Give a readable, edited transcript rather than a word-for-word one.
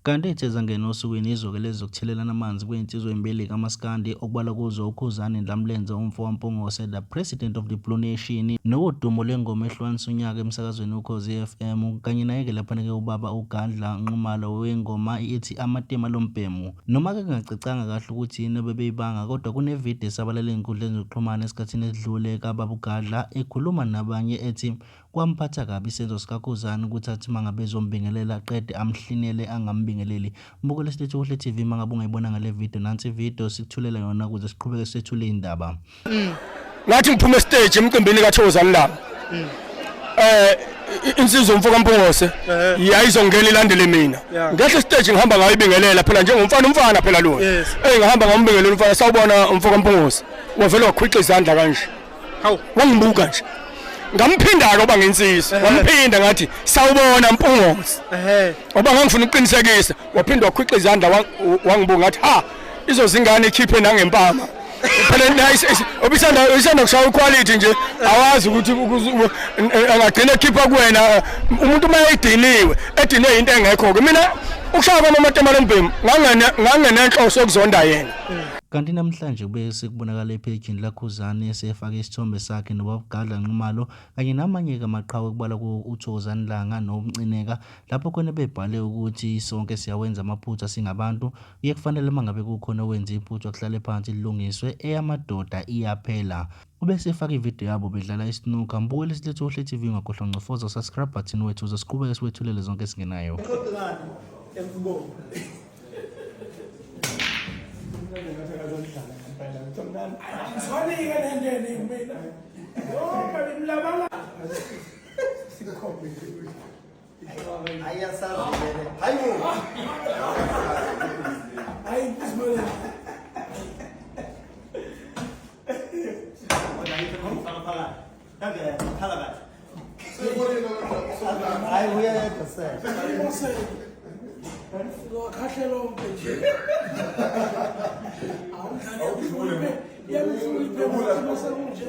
Kanti ethe zangena osukwini izoke lezi zokuthelelana amanzi kwezinsizwa ezimbili kamaskandi okubalwa kuzo uKhuzani Ndlamlenze umfo waMpungose the President of the Blue Nation nowodumo lwengoma ehlukanisa unyaka emsakazweni Ukhozi FM kanye naye-ke laphana-ke ubaba uGadla Nxumalo wengoma ethi Amatema Lombhemu. Noma-ke kungacacanga kahle ukuthi yini ebebeyibanga kodwa kunevidiyo esabalele ey'nkundleni zokuxhumana esikhathini esidlule kababa uGadla ekhuluma nabanye ethi Kwamphatha kabi isenzo sikaKhuzani ukuthi athi mangabe ezombingelela qede amhlinele angambingeleli. Mbukeli Silethe Okuhle TV mangabe ungayibonanga le video nansi ivideo sikuthulela yona ukuze siqhubeke sethule indaba. Ngathi ngiphuma estage emcimbini kaThokozani Langa. Insizwa umfo kaMpungose yayizongena ilandele mina. Ngehla estage ngihamba ngayibingelela phela njengomfana umfana phela lo. Eh ngihamba ngambingelela umfana sawubona umfo kaMpungose. Wavele wakhwixa izandla kanje. Hawu wangibuka nje. Ngamphinda-ke oba nginsizwa ngamphinda ngathi sawubona Mpungose. Ngoba ngangifuna ukuqinisekisa waphinde wakhwixa izandla wangibuka ngathi ha izozingane ikhiphe nangempama. Phela obisanda isanda kushaya uquality nje awazi ukuthi angagcina ekhipha kuwena umuntu uma ediniwe edinwe into engekho ke mina ukushaya kwami amatema lombhemu ngangenenhloso yokuzonda yena. Kanti namhlanje kube sekubonakala ephejini laKhuzani esefake isithombe sakhe noBab'Gadla Nxumalo kanye namanye-ke amaqhawe okubalwa kuwo uThokozani Langa noMcineka lapho khona bebhale ukuthi sonke siyawenza amaphutha singabantu, kuye kufanele uma ngabe kukhona owenze iphutha kuhlale phansi lilungiswe, eyamadoda iyaphela. Ube esefaka ividiyo yabo bedlala i-snooker. Mbukeli Silethu Ohle TV ungakhohlwa ngcofoza usubscribe button wethu uze siqhubeke siwethulele zonke esingenayo. Ngizwanike le nto eningi mina. Yonke bimlabala. Sikhombe nje ukuthi. Ayiyasazi vele. Hayibo. Hayi izibone. Wena yikho ngifaka phakathi. Kanje khala kahle. Hayi uyedwa sir. Wakhahle lonke nje. Awudlale. Yamhlula iphepha sekunje.